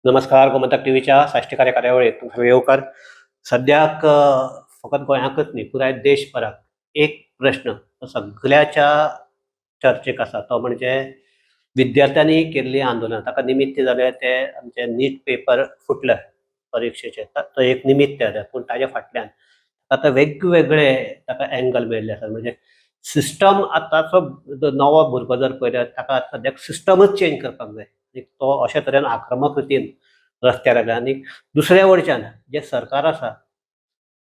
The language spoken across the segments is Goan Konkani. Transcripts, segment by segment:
नमस्कार, गोमंतक टीव्हीच्या साश्टी कार्यावळीत तुमकां येवकार. सद्याक फकत गोंयाकच न्ही, पुराय देशभराक एक प्रश्न सगळ्याच्या चर्चेक आसा, तो म्हणजे विद्यार्थ्यांनी केल्ली आंदोलनां. ताका निमित्त जालें ते आमचे नीट पेपर फुटले परिक्षेचे, तो एक निमित्त जालें. पूण ताज्या फाटल्यान आतां वेगवेगळे ताका एंगल मेळिल्ले आसात. म्हणजे सिस्टम, आतांचो नवो भुरगो जर पळयल्यार ताका सद्याक सिस्टमच चेंज करपाक जाय आनी तो अशे तरेन आक्रमक रितीन रस्त्यार आयला. आनी दुसऱ्या वटच्यान जें सरकार आसा,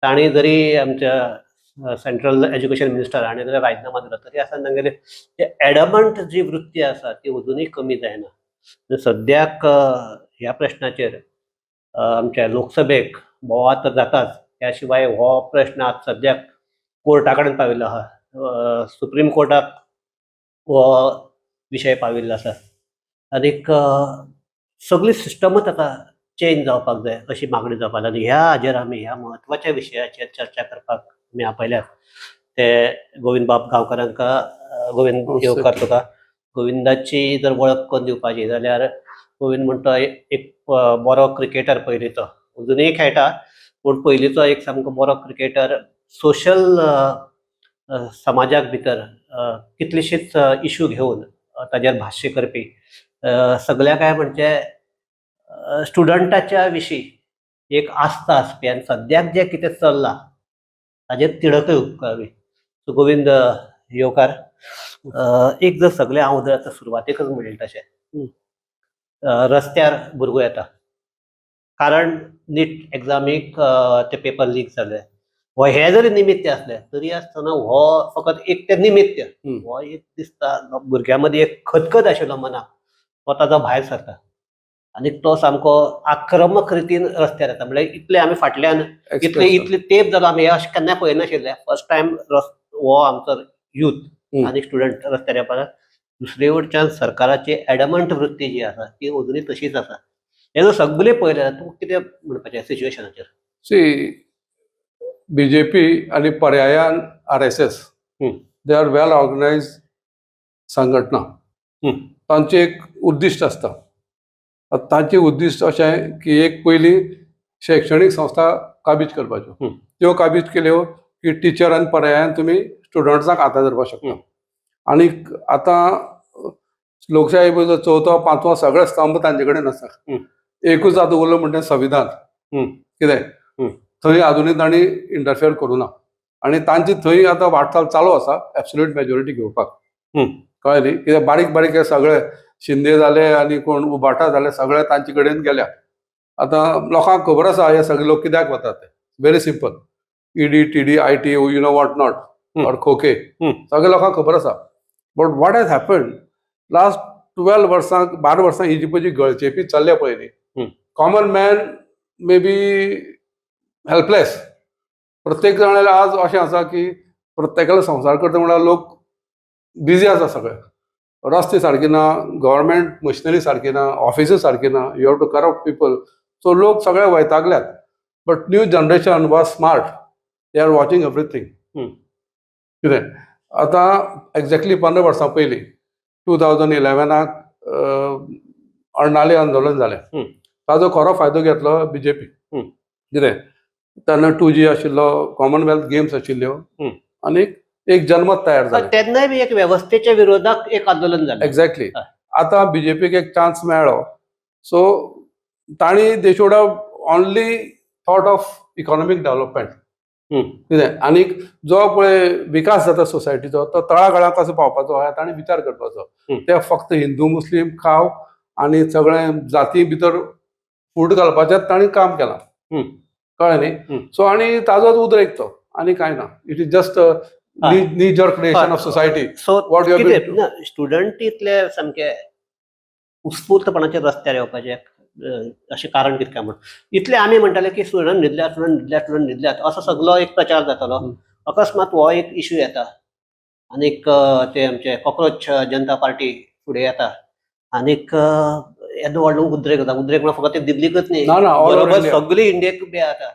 तांणी जरी आमच्या सेंट्रल एज्युकेशन मिनिस्टर हाणें जरी राजिनामा दिलो तरी आसतना तांगेले जे एडमंट जी वृत्ती आसा ती अजुनूय कमी जायना. सद्याक ह्या प्रश्नाचेर आमच्या लोकसभेक बोवाळ तर जाताच, त्या शिवाय हो प्रश्न आज सद्याक कोर्टा कडेन पाविल्लो आसा. सुप्रीम कोर्टाक हो विशय पाविल्लो आसा आनीक सगळी सिस्टमच आतां चेंज जावपाक जाय अशी मागणी जावपाक लागली. ह्या हाजेर आमी ह्या म्हत्वाच्या विशयाचेर चर्चा करपाक आमी आपयल्यात ते गोविंद बाब गांवकर. गोविंद, येवकार तुका. गोविंदाची जर वळख करून दिवपाची जाल्यार गोविंद म्हणटा एक बरो क्रिकेटर पयलींचो, अजुनूय खेळटा, पूण पयलींचो एक सामको बरो क्रिकेटर. सोशल समाजाक भितर कितलीशीच इशू घेवन ताजेर भाश्य करपी, सगल्या काय म्हणजे स्टुडंटाच्या विशीं एक आस्था आसपी आनी सद्याक जें कितें चल्लां ताजेर तिडकय उक्तावी. सो गोविंद, येवकार. एक जर सगळें हांव जर आतां सुरवातेकच म्हणलें तशें, रस्त्यार भुरगो येता कारण नीट एग्जामीक ते पेपर लीक जाले, हो हे जरी निमित्य आसलें तरी आसतना हो फकत एक तें निमित्य. हो एक दिसता भुरग्यां मदीं एक खतखत आशिल्लो मनाक, तो ताजो भायर सरता आनी तो सामको आक्रमक रितीन रस्त्यार येता. म्हणल्यार इतले आमी फाटल्यान इतले इतले तेंप जालो आमी हे अशें केन्ना पळयनाशिल्ले. फर्स्ट टायम हो आमचो युथ आनी स्टुडंट रस्त्यार येवपाक. दुसरे वटच्यान सरकाराची एडमंट वृत्ती जी आसा ती अजुनूय तशीच आसा. हे जर सगळे पळयलें, तूं कितें म्हणपाचें सिच्युएशनाचेर? सी, बीजेपी आणि पर्यायान RSS, they are well organized संघटना. तांचे एक उद्दिश्ट आसता. आतां तांचे उद्दिश्ट अशें की एक पयलीं शैक्षणीक संस्था काबीज करपाच्यो. त्यो काबीज केल्यो की टिचर आनी पर्यायान तुमी स्टुडंट्सांक हाता धरपाक शकता. आनीक आतां लोकशाही जो चवथो पांचवो सगळे स्तंभ तांचे कडेन आसा. एकूच आतां उरलो म्हणटा संविधान. कितें थंय अजुनूय तांणी इंटरफियर करूं ना आनी तांची थंय आतां वाटचाल चालू आसा एब्सोल्यूट मेजॉरिटी घेवपाक. कळ्ळें न्ही? कित्याक बारीक बारीक हे सगळे शिंदे जाले आनी कोण उबाठा जाले, सगळे तांचे कडेन गेल्या. आतां लोकांक खबर आसा हे सगळे लोक कित्याक वतात ते. Very simple, ED, TD, IT, you know what not, or खोके. सगळे लोकांक खबर आसा. But what has happen, last 12 वर्सां, 12 वर्सां ही जी पळय जी गळचेपी चल्ल्या पळय न्ही, common man may be helpless. प्रत्येक जाणाले आज अशें आसा की प्रत्येकालो संवसार करता म्हणल्यार लोक बिजी आसा सगळे. रस्ते सारके ना, गव्हर्मेंट मशिनरी सारकी ना, ऑफिसूय सारकी ना, you have to corrupt people. So लोक सगळे वैतागल्यात. But new generation was smart, they are watching everything. कितें आतां एक्झॅक्टली 15 वर्सां पयलीं 2011आक अर्णाली आंदोलन जालें. ताजो खरो फायदो घेतलो बीजेपी. कितें तेन्ना 2G आशिल्लो, कॉमनवेल्थ गेम्स आशिल्ल्यो आनी एक जनमत तयार जालें. तेन्नाय बी एक वेवस्थेच्या विरोधाक एक आंदोलन जालें. एक्झॅक्टली. आतां बीजेपीक एक चान्स मेळ्ळो, सो तांणी they should have only thought of economic development. कितें आनीक जो पळय विकास जाता सोसायटीचो, तो तळागाळाक कसो पावपाचो हा तांणी विचार करपाचो. ते फक्त हिंदू मुस्लीम खाव आनी सगळे जाती भितर फूट घालपाचें तांणी काम केलां. कळ्ळें न्ही? सो आनी ताजोच उद्रेक तो, आनी कांय ना. It is just knee jerk reaction of society. So What you have कितें been ना, स्टुडंट इतले सामके उत्स्फूर्तपणाचेर रस्त्यार येवपाचें अशें कारण कितें काय म्हण? इतले आमी म्हणटाले की स्टुडंट न्हिदल्यात, स्टुडंट न्हिदल्यात, स्टुडंट न्हिदल्यात, असो सगलो एक प्रचार जातालो. अकस्मात हो एक इशू येता आनीक ते आमचे कॉक्रोच जनता पार्टी फुडें येता आनीक येदो व्हडलो उद्रेक जाता. उद्रेक म्हणल्यार फकत ते दिल्लीकच न्ही, ना ना, all over बरोबर India. सगळी इंडियेक बी येता.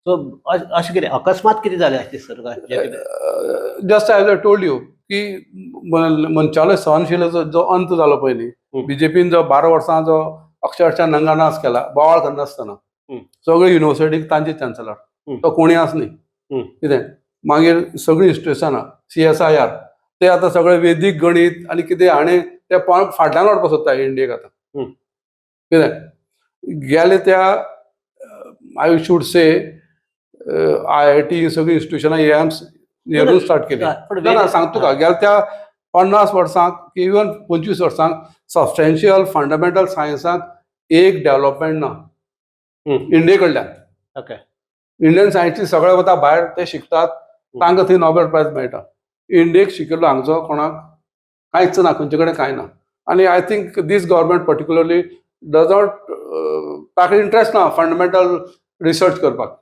सो अशें कितें अकस्मात कितें जालें अशें दिसता तुका जें कितें? Just as I told you की मनशालो सहनशीलतेचो जो अंत जालो पयलीं, बीजेपीन जो 12 वर्सां जो अक्षरशः नंगानाच केला, बोवाळ करनासतना. सगळे युनिव्हर्सिटीक तांचे चान्सलर, तो कोणी आस न्ही. कितें मागीर सगळीं इन्स्टिट्युशनां, सीएसआयआर, ते आतां सगळे वेदीक गणीत आनी कितें हाणें ते फाटल्यान व्हरपाक सोदता इंडियेक आतां. कितें गेले त्या, I should say, IIT, सगळीं इन्स्टिट्युशनां एम्स नेहरू स्टार्ट केली. पण ना ना, सांगता तुका, गेल्या त्या 50 वर्सांक, इवन 25 वर्सांक सबस्टेन्शियल फंडामेंटल सायन्साक एक डेव्हलपमेंट ना इंडिये कडल्यान. इंडियन सायन्टिस्ट सगळे वता भायर, ते शिकतात, तांकां थंय नोबेल प्रायज मेळटा. इंडियेक शिकिल्लो हांगचो कोणाक कांयच ना, खंयचे कडेन कांय ना. आनी I think this government particularly does not, ताका इंट्रस्ट ना फंडामेंटल रिसर्च करपाक.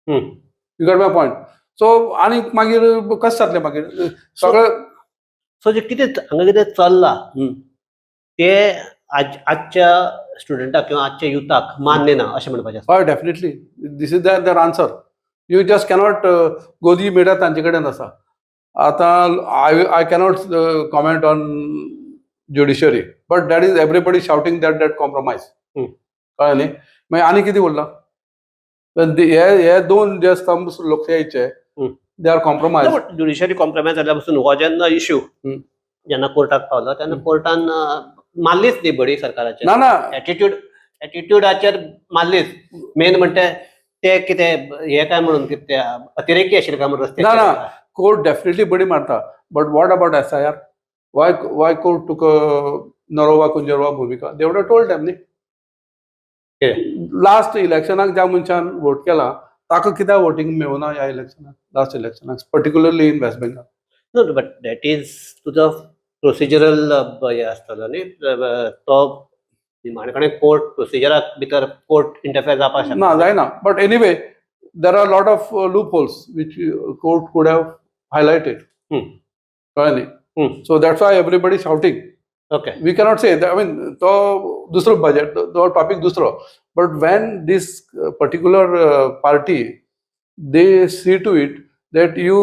You got my point? So आनी मागीर कशें जातलें मागीर सगळें? सो जे कितें हांगा कितें चल्लां ते आज आजच्या स्टुडंटाक किंवा आजच्या युथाक मान्य ना अशें म्हणपाचें आसा? हय, definitely this is their answer. You just cannot. गोदी मिडिया तांचे कडेन आसा आतां. I cannot comment on judiciary, but that is everybody shouting that that compromise. कळ्ळें न्ही? मागीर आनी कितें उरलां? हे हे दोन जे स्तंभ लोकशाहीचे, they are compromise. Judiciary compromise जाल्या पासून हो जेन्ना इश्यू जेन्ना कोर्टाक पावलो तेन्ना कोर्टान मारलीच न्ही बडी सरकाराचेर. ना ना. एटिट्यूडाचेर मारलीच. मेन म्हणटे ते कितें हे काय म्हणून कितें ते अतिरेकी आशिल्ले काय म्हणून ना, ना. रस्त्याचेर. कोर्ट डेफिनेटली बडी मारता, but what about SIR? Why court took नरोवा कुंजरवा भुमिका? They would told them न्ही. लास्ट इलेक्शनाक ज्या मनशान वोट केला ताका कित्याक वोटींग मेळुना ह्या इलेक्शनाक, लास्ट इलेक्शनाक, particularly in West Bengal? No, but that is तुजो प्रोसिजरल हे आसतलो न्ही. तो निमाणे कडेन कोर्ट प्रोसिजराक भितर कोर्ट इंटरफेअर जावपाक शकता. ना, जायना, but anyway there are lot of loopholes which court could have highlighted. कळ्ळें न्ही? So that's why everybody shouting. We cannot say that, I mean, तो दुसरो बजेट, तो टॉपिक दुसरो, but when this particular party, they see to it that you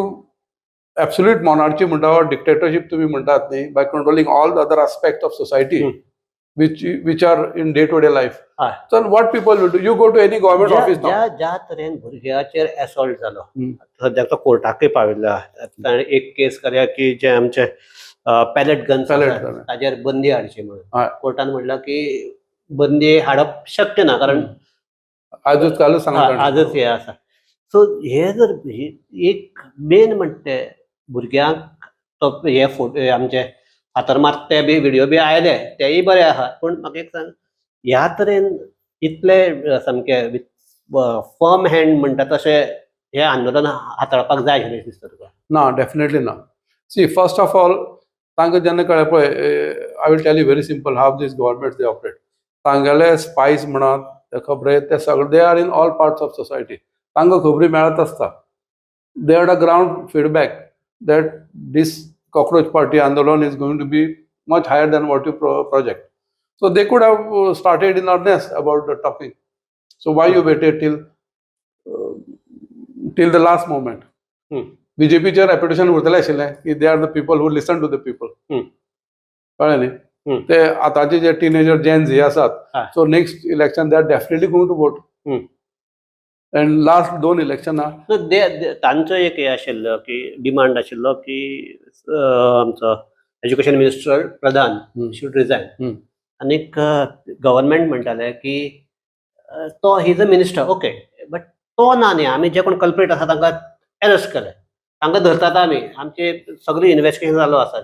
absolute monarchy म्हणटा or dictatorship तुम्ही म्हणटात न्ही, by controlling all the other aspect of society which are in day to day life. So what people will do? You go to any government office now. ज्या ज्या तरेन भुरग्याचेर असॉल्ट जालो, सद्याक तो कोर्टाकय पाविल्लो आहा. ताणें एक केस करया की जे आमचे पॅलेट गन्स Pellet gun. ताजेर बंदी हाडची म्हणून. कोर्टान म्हणलां की बंदी हाडप शक्य ना, कारण आजच, कालच सांगला. आजच हे आसा. सो हे जर एक मेन म्हणटा ते भुरग्यांक तो हे फोटो, आमचे फातर मारता ते बी व्हिडिओ बी आयले, तेय बरे आहा. पूण म्हाका एक सांग, ह्या तरेन इतले सामके विथ फर्म हँड म्हणटा तशें हे आंदोलन हाताळपाक जाय अशें दिसता तुका? ना, डेफिनेटली ना. सी, फर्स्ट ऑफ ऑल, तांकां जेन्ना कळ्ळें पळय, I will tell you very simple how this government they operate. तांगेले स्पायस म्हणात, ते खबरे ते सगळे, they are in all parts of society. तांकां खबरी मेळत आसता. They had a ground feedback that this cockroach party आंदोलन is going to be much higher than what you project. So they could have started in earnest about the topic. So why you waited till the last moment? बीजेपीचे रेप्युटेशन उरतलें आशिल्लें की they are the people who listen to the people. कळ्ळें न्ही? ते आतांचे जे टिनेजर, जेन झी आसात, so next election they are definitely going to vote. And last दोन इलेक्शनां न्हू, तांचो एक हे आशिल्लो की डिमांड आशिल्लो की आमचो education minister Pradhan should resign. आनीक गव्हर्मेंट म्हणटाले की तो he is a minister, okay, but तो ना न्ही, आमी जे कोण कल्प्रीट आसा तांकां अरेस्ट केले, तांकां धरतात आमी, आमचे सगळी इन्वेस्टिगेशन चालू आसा,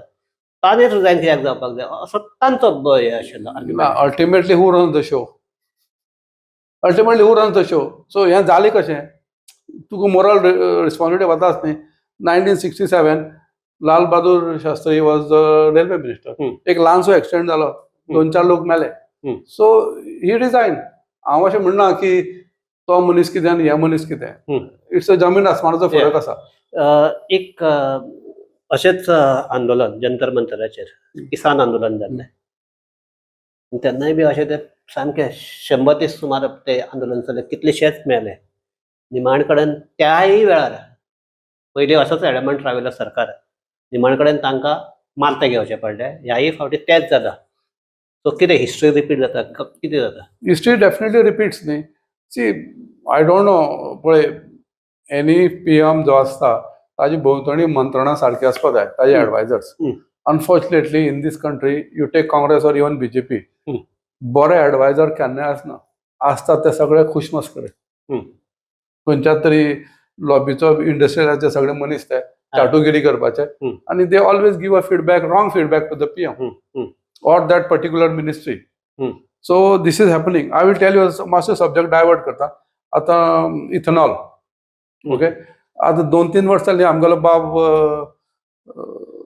ताणें रिजायन कित्याक जावपाक जाय, असो तांचो हे आशिल्लो argument. Ultimately who runs the show? Ultimately who runs the show? So हें जालें कशें? तुका मोरल रिस्पॉन्सिबिलिटी वताच न्ही. 1967, Lal Bahadur Shastri was the railway minister. एक ल्हानसो एक्सिडेंट जालो, दोन चार लोक मेले. So he resign. हांव अशें म्हणना की तो मनीस कितें आनी हे मनीस कितें. It's a जमीन आसमानाचो फरक आसा. एक अशेंच आंदोलन जंतर मंतराचेर किसान आंदोलन जाल्लें तेन्नाय बी अशें ते सामके 100 दीस सुमार ते आंदोलन चल्लें, कितलेशेच मेले. निमाण कडेन त्याय वेळार पयलीं असोच एडमंट राविल्लो सरकार, निमाण कडेन तांकां मारतें घेवचें पडलें. ह्याय फावटी तेंच जालां. सो कितें हिस्ट्री रिपीट जाता, कितें जाता? हिस्ट्री डेफिनेटली रिपीट्स न्ही. सी, I don't know, पळय, एनी पीएम जो आसता ताजी भोंवतणी मंत्रणा सारकी आसपाक जाय, ताजे advisers. Unfortunately, in this country, you take Congress or even BJP, बरे एडवायजर केन्नाय आसना. आसतात ते सगळे खुशमस्करे. खंयच्या तरी लॉबीचो, इंडस्ट्रियलाचे सगळे मनीस ते चाटुगिरी करपाचे आनी they always give a feedback, wrong feedback to the PM or that particular ministry. So this is happening. I will tell you, मातसो सब्जेक्ट डायवर्ट करता आतां. इथेनॉल, ओके, आतां 2-3 वर्सां जालीं आमगेलो बाब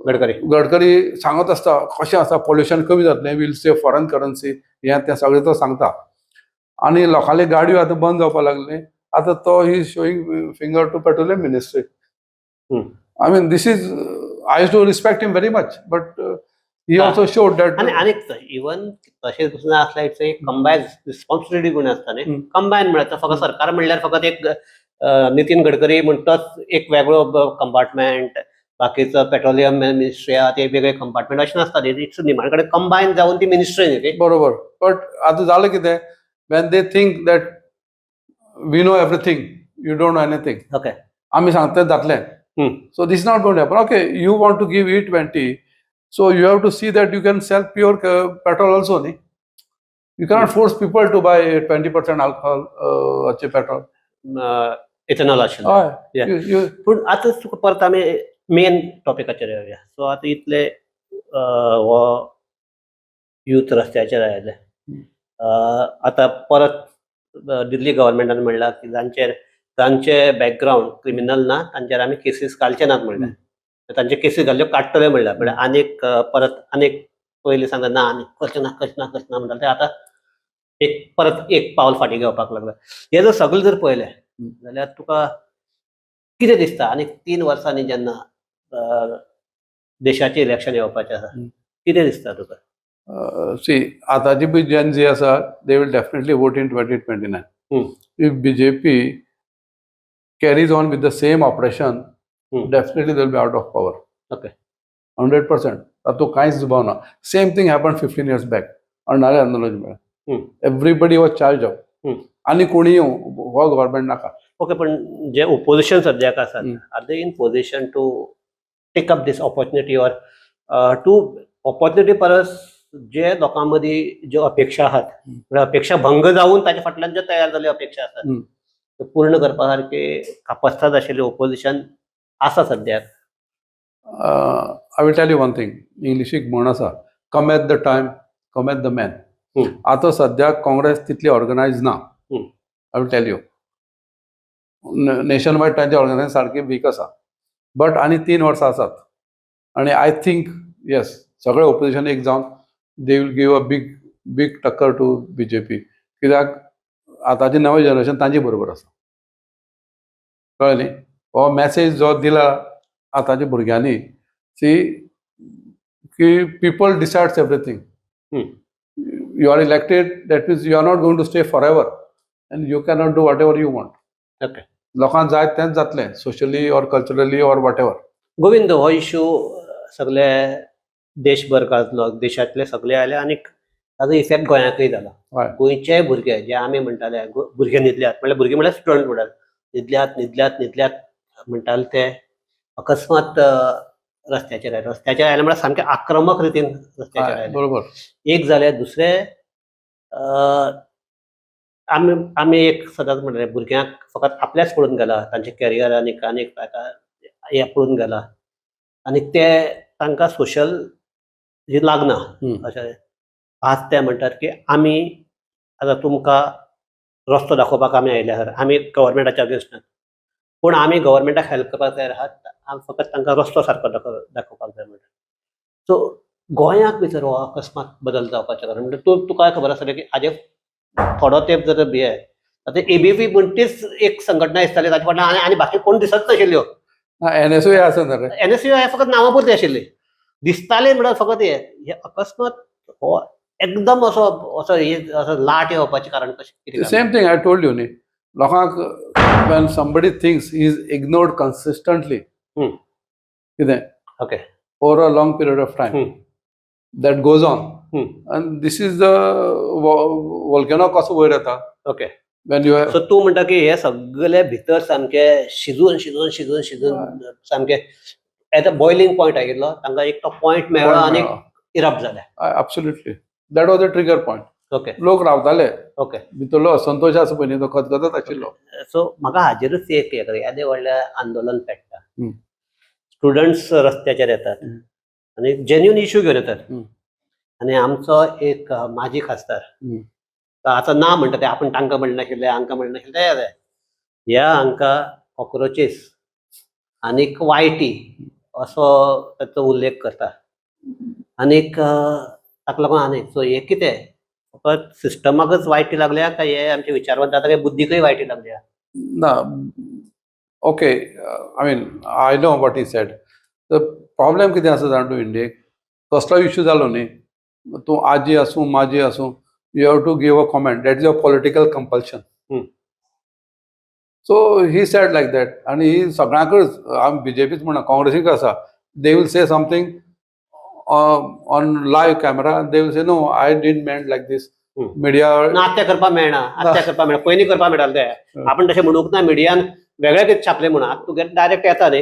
गडकरी. गडकरी सांगत आसता कशें आसा, पोल्युशन कमी जातलें, वील सेव फॉरेन करन्सी, हें तें सगळें तो सांगता आनी लोकांले गाडयो आतां बंद जावपाक लागली. आतां तो he showing finger to petroleum ministry. I mean, this is, I to respect him very much, but he also showed that आनी आनीक इवन तशें पसून आसल्यार it's एक कंबायन रिस्पॉन्सिबिलिटी म्हणून आसता न्ही. कंबायन म्हळ्यार फकत सरकार म्हणल्यार फकत एक नितीन गडकरी म्हणटोच एक वेगळो कंपार्टमेंट, बाकीचो पेट्रोलियम मिनिस्ट्री आहा ते वेगळे कंपार्टमेंट, अशें नासता. It's निमाणे कडेन कंबायन जावन ती मिनिस्ट्री न्ही ती. बरोबर, बट आतां जालें कितें, when they think that we know everything, you don't know anything, आमी सांगता तें जातलें. So this not going happen. Okay, you want to give E20, so you have to see that you can sell pure petrol also न्ही. You cannot force people to buy 20% alcohol petrol. Ethanol आशिल्लें. हय. पूण आतां तुका परत आमी मेन टॉपिकाचेर येवया. सो आतां इतले हो यूथ रस्त्याचेर आयले. आतां परत दिल्ली गव्हर्मेंटान म्हणलां की जांचेर जांचे बॅकग्रावंड क्रिमिनल ना तांचेर आमी केसीस घालचे नात म्हणल्यार, तांचे केसीस घाल्ल्यो काडटले म्हणल्यार, म्हळ्यार आनीक परत आनीक पयलीं सांगता ना आनी करचें ना, करचें ना, करचें ना म्हणटा ते आतां एक परत एक पावल फाटीं घेवपाक लागला. हें जर सगळें जर पळयलें जाल्यार तुका कितें दिसता आनी 3 वर्सांनी जेन्ना देशाचें इलेक्शन येवपाचें आसा, कितें दिसता तुका? सी, आतांची पळय जेन जी आसा, they will definitely vote in 2029. If BJP carries on with the same operation, definitely they will be out of power. 100%. तातूंत कांयच दुबाव ना. Same thing happen 15 years back, अण्णाले आंदोलन वेळार everybody was charged up. आनी कोणी येवं, हो गव्हर्मेंट नाका. ओके, पण जे ओपोजिशन सद्याक आसात, are they in position to take up this opportunity or to opportunity परस जे लोकां मदीं ज्यो अपेक्षा आहात, म्हळ्यार अपेक्षा भंग जावन ताच्या फाटल्यान ज्यो तयार जाल्ल्यो अपेक्षा आसात, त्यो पूर्ण करपा सारके कापस्ताद आशिल्ले ओपोजिशन आसा सद्याक? I will tell you one thing. इंग्लिशीक म्हण आसा, "Come at the time, come at the man." आतां सद्याक काँग्रेस तितली ऑर्गनायज ना. I will tell you, nation wide तांचे ऑर्गनायज सारकी वीक आसा, बट आनी 3 वर्सां आसात आनी I think yes, सगळे ओपोजिशन एक जावन they will give a big big टक्कर टू बीजेपी, कित्याक आतांचे नवें जनरेशन तांचे बरोबर आसा. कळ्ळें न्ही? हो मॅसेज जो दिला आतांच्या भुरग्यांनी सी की people decides everything. You are elected, that means you are not going to stay for ever and you cannot do what ever you want. लोकांक जाय तेंच जातलें, socially or culturally or whatever. Govind, हो इशू सगळे देशभर गाजलो, देशांतले सगळे आयले आनी ताजो इफेक्ट गोंयांकूय जाला. गोंयचे भुरगे जे आमी म्हणटाले भुरगे न्हिदल्यात, म्हणल्यार भुरगे म्हणल्यार स्टुडंट म्हणटात, न्हिदल्यात न्हिदल्यात न्हिदल्यात म्हणटाले, ते अकस्मात रस्त्याचेर आयले. रस्त्याचेर आयले म्हळ्यार सामके आक्रमक रितीन रस्त्याचेर आयले. एक जालें. दुसरें, आमी एक सदांच म्हणटाले, भुरग्यांक फकत आपल्याच पडून गेला, तांचे कॅरियर आनीक आनीक ताका हें पडून गेला आनी ते तांकां सोशल ही लागना. अशें आज ते म्हणटात की आमी आतां तुमकां रस्तो दाखोवपाक आमी आयिल्ले आसात. आमी गव्हर्मेंटाच्या अगेन्स्ट नात, पूण आमी गव्हर्मेंटाक हेल्प करपाक तयार आहात. आमी फकत तांकां रस्तो सारको दाखोवपाक जाय म्हणटा. सो गोंयाक भितर हो अकस्मात बदल जावपाचें कारण म्हणजे तूं तुका खबर आसतलें की हाजे थोडो तेंप जर हे आतां एबीव्हीपी म्हणटीच एक संघटना दिसताली, ताचे फाटल्यान आनी बाकी कोण दिसत नाशिल्ल्यो. एनएसयूआय आसा रे. एनएसयूआय फकत नांवा पुरती आशिल्ली, दिसताले म्हणल्यार फकत हे हे अकस्मात हो एकदम असो असो हे असो लाट येवपाचें कारण कशें, कितें कारण? Same thing I told you न्ही, लोकांक when somebody thinks he is ignored consistently, कितें, over a long period of time. That goes on. And this is the volcano कसो वयर येता when you so तूं म्हणटा की हे सगळे भितर सामके शिजून शिजून शिजून शिजून सामके एट अ बॉयलिंग पॉयंट आयिल्लो, तांकां एक तो पॉयंट मेळ्ळो आनी इरप्ट जालें. Absolutely, that was the trigger point. लोक रावताले. भितरलो असंतोष आसा पळय न्ही, तो खतखतत आशिल्लो. सो म्हाका हाजेरूच एक हें कर, येदें व्हडलें आंदोलन पेट्टा, स्टुडंट्स रस्त्याचेर येतात आनी जेन्युन इशू घेवन येतात. आनी आमचो एक माजी खासदार, तो आतां ना म्हणटा ते, आपूण तांकां म्हणनाशिल्ले, हांकां म्हणनाशिल्ले, ते ह्या हांकां कॉक्रोचीस आनीक वायटी असो ताचो उल्लेख करता. आनीक ताका लागून आनीक सो हें कितें फकत सिस्टमाकच वायटी लागल्या काय हे आमचे विचारवंत आतां काय बुद्दीकय वायटी लागल्या? ना, okay, I mean, I know what he said. The problem कितें आसा जाणा तूं, इंडियेक कसलो इश्यू जालो न्ही, तूं आजी आसूं माजी आसूं, you have to give a comment. That is a political compulsion. So he said like that. आनी ही सगळ्यांकच, आमी बीजेपीच म्हणा, काँग्रेसीक आसा, they will say something on live camera, they will say, "No, I didn't meant like this." Media ना, आत्या करपाक मेळना, आत्या करपाक मेळना, पयलीं करपाक मेळटालें ते. आपण तशें म्हणूंक ना, मिडियान वेगळें कितें छापलें म्हणून. आतां तुगे डायरेक्ट येता न्ही.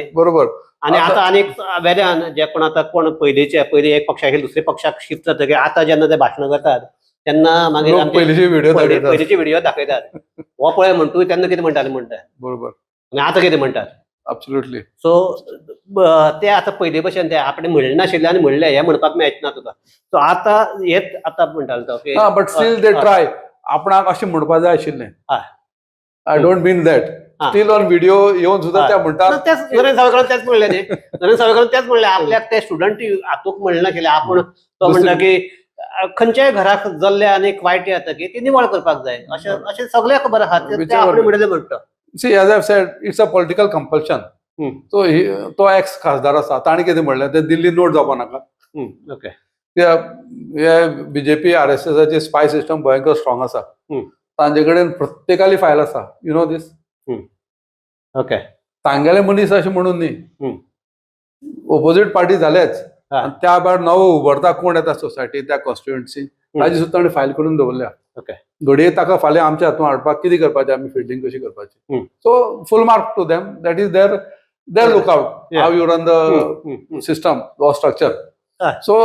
आनी आतां आनीक वेल्यान जे कोण आतां कोण पयलींचे पयलीं एक पक्षाक दुसऱ्या पक्षाक शिफ्ट जातकीर आतां जेन्ना ते भाशणां करतात तेन्ना मागीर लोक आमचे पयलींचे व्हिडिओ दाखयतात. पयलींचे व्हिडिओ दाखयतात, हो पळय म्हण तूं तेन्ना कितें म्हणटाले म्हणटा आनी आतां कितें म्हणटात. सो ते आतां पयलीं भशेन ते आपणें म्हणलें नाशिल्लें आनी म्हणलें हें म्हणपाक मेळच ना तुका. सो आतां हेच आतां म्हणटालो तो की ना, बट स्टील they try आपणाक अशें म्हणपा जाय आशिल्लें, I don't mean that. Still on video येवन सुद्दां त्या म्हणटात. ना, तेच नरेंद्र सावयकरान तेच म्हणलें न्ही, नरेंद्र सावयकरान तेच म्हणलें, आपल्याक ते स्टुडंट हातूंक म्हणलें नाशिल्लें. आपूण तो म्हणटा की खंयच्याय घराक जल्ले आनी वायटी जातकीर ती निवळ करपाक जाय, अशें अशें सगळ्याक खबर आहा, ते Whichever आपणें way. म्हणलें म्हणटा. See, as I said, it's a political compulsion. So तो एक्स खासदार आसा, ताणें कितें म्हणलें तें दिल्ली नोट जावपा नाका. हे बीजेपी आरएसएसाची स्पाय सिस्टम भयंकर स्ट्रॉंग आसा. तांचे कडेन प्रत्येकाली फायल आसा, you know this. तांगेले मनीस अशें म्हणून न्ही, ओपोजीट पार्टी जालेच आनी त्या भायर नवो उबरता कोण येता सोसायटी त्या कॉन्स्टिट्युएन्सी, ताजी सुद्दां ताणें फायल करून दवरल्या. घडये ताका फाल्यां आमच्या हातून हाडपाक कितें करपाचें, आमी फिल्डिंग कशी करपाची. So full mark to them, that is their lookout, how you run the system or structure. So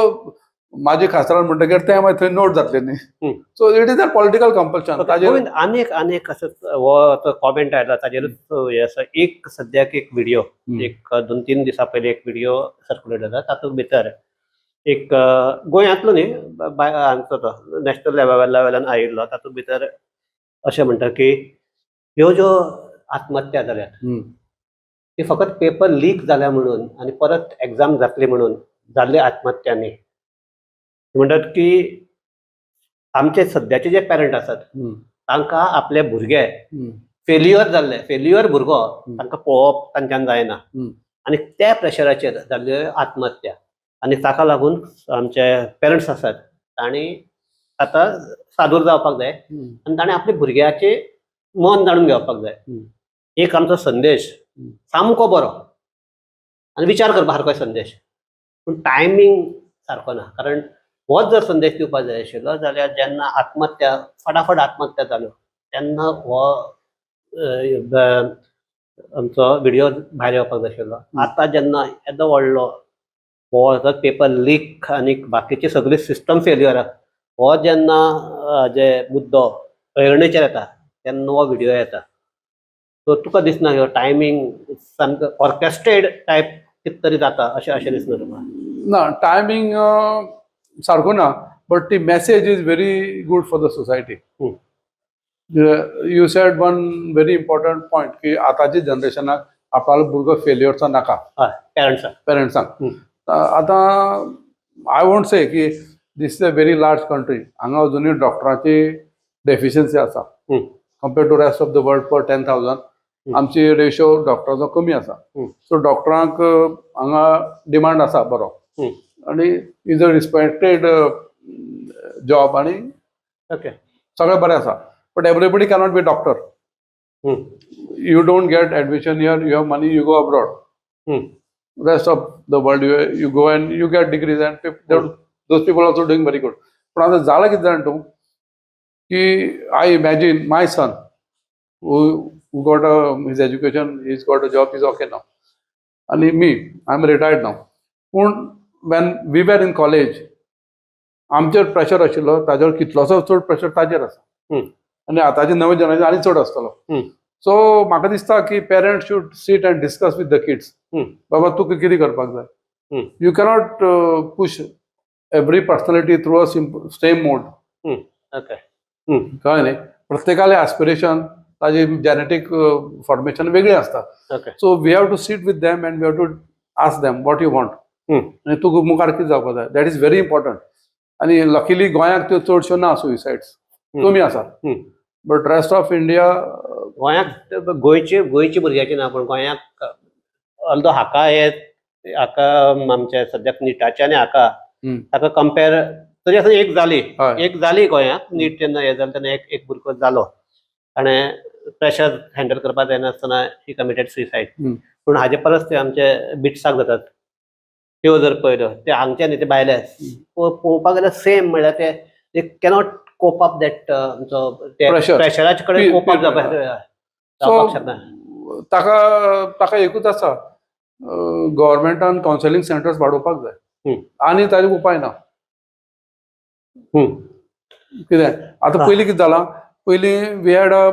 माझे खासदारान म्हणटकीर ते मागीर थंय नोट जातले न्ही. So it is a political compulsion ताजेर. गोविंद, आनी एक आनी एक असोच हो आतां कॉमेंट आयला ताजेरूच हें आसा. एक सद्याक एक व्हिडिओ, एक 2-3 दिसां पयलीं एक व्हिडिओ सर्क्युलेट जाता, तातूंत भितर एक गोंयांतलो न्ही, हांगचो तो नॅशनल लेवला वेल्यान आयिल्लो, तातूंत भितर अशें म्हणटा की ह्यो ज्यो आत्महत्या जाल्यात ती फकत पेपर लीक जाल्या म्हणून आनी परत एग्जाम जातली म्हणून जाल्ले आत्महत्या न्ही. म्हणटात की आमचे सद्याचे जे पेरंट आसात तांकां आपले भुरगे फेल्युअर जाल्ले, फेल्युअर भुरगो तांकां पळोवप तांच्यान जायना आनी त्या प्रेशराचेर जाल्ल्यो आत्महत्या. आनी ताका लागून आमचे पेरंट्स आसात तांणी आतां सादूर जावपाक जाय आनी ताणें आपल्या भुरग्याचें मन जाणून घेवपाक जाय. एक आमचो संदेश सामको बरो आनी विचार करपा सारको संदेश, पूण टायमींग सारको ना. कारण होच जर संदेश दिवपाक जाय आशिल्लो जाल्यार जेन्ना आत्महत्या फटाफट आत्महत्या जाल्यो तेन्ना हो आमचो व्हिडियो भायर येवपाक जाय आशिल्लो. आतां जेन्ना येदो व्हडलो हो पेपर लीक आनी बाकीची सगळी सिस्टम फेल्युअर, हो जेन्ना जे मुद्दो ऐरणीचेर येता तेन्ना हो व्हिडियो येता. सो तुका दिसना ह्यो टायमींग सामको ऑर्केस्ट्रेड टायप कितें तरी जाता अशें अशें दिसना तुका? ना, टायमींग सारको ना, बट ती message is very good for the society. You said one very important point की आतांच्या जनरेशनाक आपणालो भुरगो फेल्युअरचो नाका. हय, पेरंट्साक. पेरंट्सांक. आतां I won't से की this is a very large country, हांगा अजुनूय डॉक्टरांची डेफिशियन्सी आसा compare to rest of the world. Per 10,000 आमची रेशो डॉक्टराचो कमी आसा. सो डॉक्टरांक हांगा डिमांड आसा बरो आनी is a respected job आनी सगळें बरें आसा, but everybody cannot be doctor. You don't get admission here, you have money, you go abroad. Rest of the world, you go and you get degrees and people, Those people also doing very good. पण आतां जालां कितें जाण तूं की I imagine my son who got his education, he's got a job, is okay now. आनी मी, I am retired now. पूण when we were in college, आमचेर प्रेशर आशिल्लो ताजेर कितलोसो चड प्रेशर ताजेर आसा. आनी आतांचे नवे जनरेशन आनी चड आसतलो. सो म्हाका दिसता की parents should sit and discuss with the kids, बाबा, तुका कितें करपाक जाय. You cannot push every personality through a same mode. कळ्ळें न्ही? प्रत्येकालें आस्पिरेशन, ताजी जेनेटीक फॉर्मेशन वेगळी आसता. So we have to sit with them and we have to ask them what you want आनी तुका मुखार कितें जावपाक जाय. That is very important. आनी लकीली गोंयांत त्यो चडश्यो ना, सुसायड्स कमी आसा, बट रेस्ट ऑफ इंडिया गोंयाक गोंयचे भुरग्याचे ना, पूण गोंयाक ऑल्दो हाका हे हाका आमचे सद्याक निटाचे आनी हाका ताका कंपेर तरी आसतना एक जाली. एक जाली गोंयांत नीट. जेन्ना हें जालें तेन्ना एक एक भुरगो जालो, ताणें प्रेशर हँडल करपाक जायनासतना ही कमिटेड सुसायड. पूण हाजे परस ते आमचे बिट्साक जातात त्यो जर पळयल्यो, ते हांगचे न्ही, ते भायले पळोवपाक गेल्यार सेम. म्हणल्यार ते they cannot cope up that आमचो ते Pressure. प्रेशराचे कडेन कोप अप जावपाक शकना. ताका ताका एकूच आसा, गव्हर्मेंटान कावन्सिलींग सेंटर्स वाडोवपाक जाय. आनी ताजेर उपाय ना. कितें आतां पयलीं कितें जालां, पयलीं we had a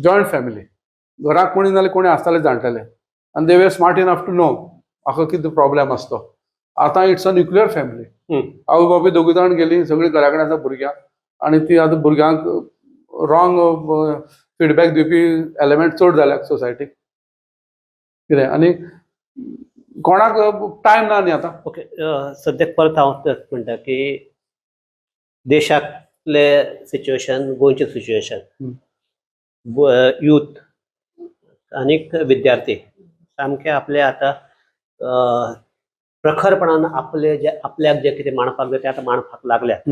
joint family. घराक कोणी नाल्यार कोणी आसताले जाणटेले आनी they were smart enough to know हाका कितें प्रॉब्लेम आसा तो. आतां it's a nuclear family. आवय बापूय दोगूय जाण गेली, सगळीं घरा कडेन आसा भुरग्यांक आनी ती आतां भुरग्यांक रॉंग फिडबॅक दिवपी एलिमेंट चड जाल्या सोसायटीक. कितें आनी कोणाक टायम ना न्ही आतां. ओके, सद्याक परत हांव तेंच म्हणटा की देशांतले सिच्युएशन, गोंयचें सिच्युएशन, यूथ आनीक विद्यार्थी सामके आपले आतां प्रखरपणान आपले जे आपल्याक जे कितें मांडपाक जाय ते आतां मांडपाक लागल्यात.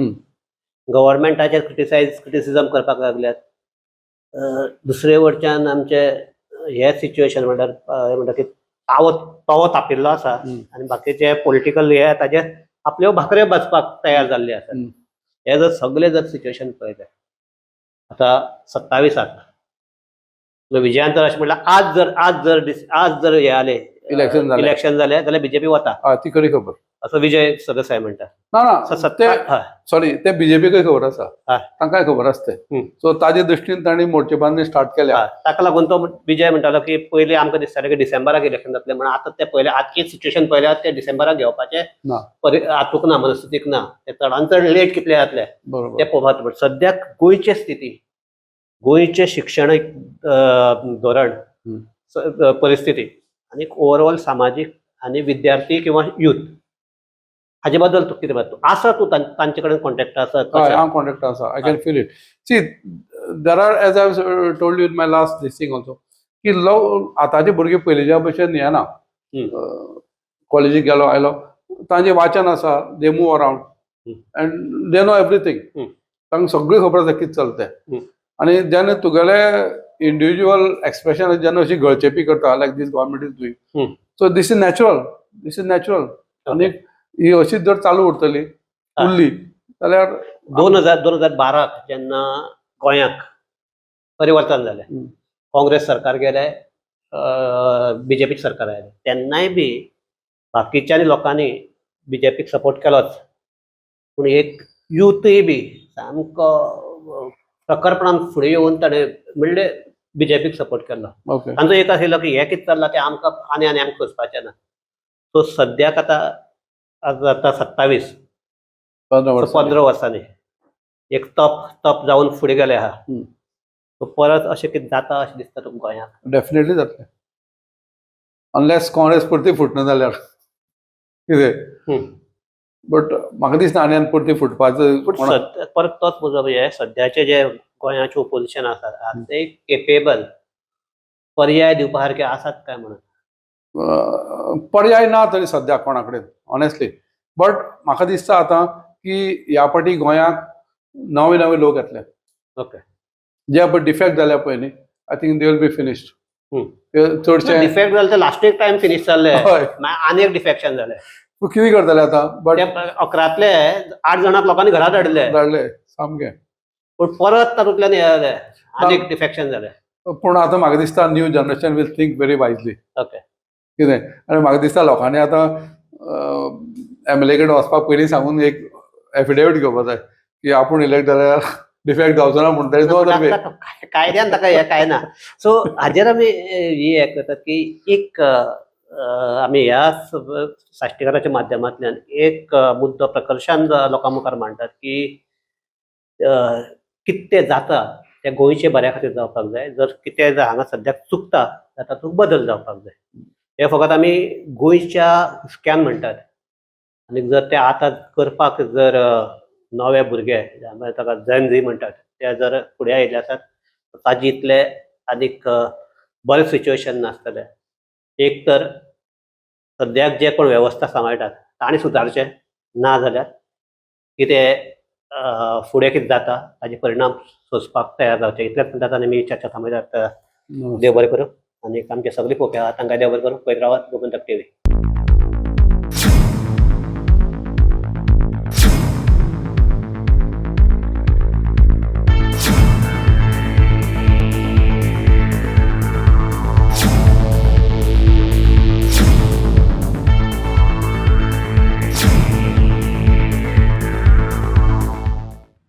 गव्हर्मेंटाचेर क्रिटिसिजम करपाक लागल्यात. दुसरे वटच्यान आमचे हे सिच्युएशन म्हणल्यार म्हणटा की तावो तवो तापिल्लो आसा आनी बाकीचे पॉलिटिकल हे ताजे आपल्यो भाकऱ्यो भाजपाक तयार जाल्ले आसात. हे जर सगळे जर सिच्युएशन पळयलें, आतां 27आक विजयान जर अशें म्हणल्यार आज जर हे आले Election जालें. इलेक्शन जालें जाल्यार बीजेपी वता. हय, ती खरी खबर. असो विजय सरदेसाय म्हणटा. ना ना, ते सॉरी, ते बीजेपीकय खबर आसा. तांकांय खबर आसा ते. सो ताजे दृश्टीन तांणी मोर्चे बांदणी स्टार्ट केल्या. ताका लागून तो विजय म्हणटालो की पयलीं आमकां दिसतालें की डिसेंबराक इलेक्शन जातलें म्हणून. आतां ते पयले आजची सिच्युएशन पळयल्यार ते डिसेंबराक घेवपाचे ना. हातूंक ना, मनस्थितीक ना. ते चडान चड लेट कितले जातले ते पळोवपाक. बट सद्याक गोंयचे स्थिती, गोंयचें शिक्षणीक धोरण, परिस्थिती आनी ओवरऑल सामाजीक आनी विद्यार्थी किंवा युथ हाजे बद्दल तूं कितें मत आसा? तूं तांचे कडेन कॉन्टेक्ट आसा? हय. कशें? हांव कॉन्टेक्ट आसा. I can feel it. See, there are, as I told you in my last this thing also, की लव आतांचे भुरगे पयलींच्या भशेन हें ना. कॉलेजीक गेलो, आयलो, तांचें वाचन आसा, they move around and they know everything. तांकां सगळी खबर आसा कितें चलता तें. आनी जेन्ना तुगेले इंडिविज्युअल एक्सप्रेशन जेन्ना अशी गळचेपी करता, like this government is doing, so this is natural, this is natural. आनी ही अशीच जर चालू उरतली उरली जाल्यार 2012त जेन्ना गोंयाक परिवर्तन जालें, काँग्रेस सरकार गेलें, बीजेपी सरकार आयलें, तेन्नाय बी बाकीच्या लोकांनी बीजेपीक सपोर्ट केलोच, पूण एक युथय बी सामको प्रखरपणान फुडें येवन ताणें म्हणलें बीजेपीक सपोर्ट केलो. तांचो एक आशिल्लो की हें कितें चल्लां तें आमकां आनी आनी आमकां सोंसपाचें ना. सो सद्याक आतां आज आतां 27 15 वर्सां. 15 वर्सांनी एक तप तप जावन फुडें गेले आहा. सो परत अशें कितें जाता अशें दिसता तुमकां गोंयांत? डेफिनेटली जातलें, अनलेस काँग्रेस परती फुटना जाल्यार कितें. बट म्हाका दिसना आनी आनी परती फुटपाचो. पूण परत तोच मुद्दो, हे सद्याचे जे गोंयाचे ओपोजिशन आसा ते केपेबल पर्याय दिवपा सारके आसात काय म्हणून? पर्याय ना तरी सद्या कोणा कडेन ऑनेस्टली. बट म्हाका दिसता आतां की ह्या फावटी गोंयांक नवे नवे लोक येतले. जे पळय डिफेक्ट जाल्या पळय न्ही, I think they will be finished चडशे. डिफेक्ट जालें ते लास्टीक टायम फिनीश जाल्ले. हय. मागीर आनी एक डिफेक्शन जालें. सो कितें करतले आतां? बट ते 11तले आठ जाणांक लोकांनी घरात हाडले. धाडले सामकें. पूण परत तातूंतल्यान हे जालें, आनीक डिफेक्शन जालें. पूण आतां म्हाका दिसता new generation will think very wisely. कितें आनी म्हाका दिसता लोकांनी आतां एमएलए कडेन वचपाक पयलीं सांगून एक एफिडेवीट घेवपा जाय की आपूण इलेक्ट जाल्यार डिफेक्ट जावचो ना म्हूण. There is no other way. कायद्यान ताका हें काय ना. सो हाजेर आमी ही हें करतात की एक आमी ह्या साश्टीकाराच्या माध्यमांतल्यान एक मुद्दो प्रकर्शान लोकां मुखार मांडटात की कितें जाता तें गोंयचे बऱ्या खातीर जावपाक जाय. जर कितें जर हांगा सद्याक चुकता जाल्यार तातूंत बदल जावपाक जाय. हें फकत आमी गोंयच्या हुस्क्यान म्हणटात आनी जर ते आतां करपाक जर नवे भुरगे, ताका जेन झी म्हणटात, ते जर फुडें आयिल्ले आसात, ताजे इतले आनीक बरें सिच्युएशन नासतलें. एक तर सद्याक जे कोण वेवस्था सांबाळटात तांणी सुदारचें, ना जाल्यार कितें फुडें कितें जाता ताजे परिणाम सोंसपाक तयार जावचें. इतलेंच म्हणटात आनी मी चर्चा थांबयतात. देव बरें करूं आनी आमचे सगळे पोवपी आहा तांकां देव बरें करूं. पळयत रावात गोमंतक टीव्ही.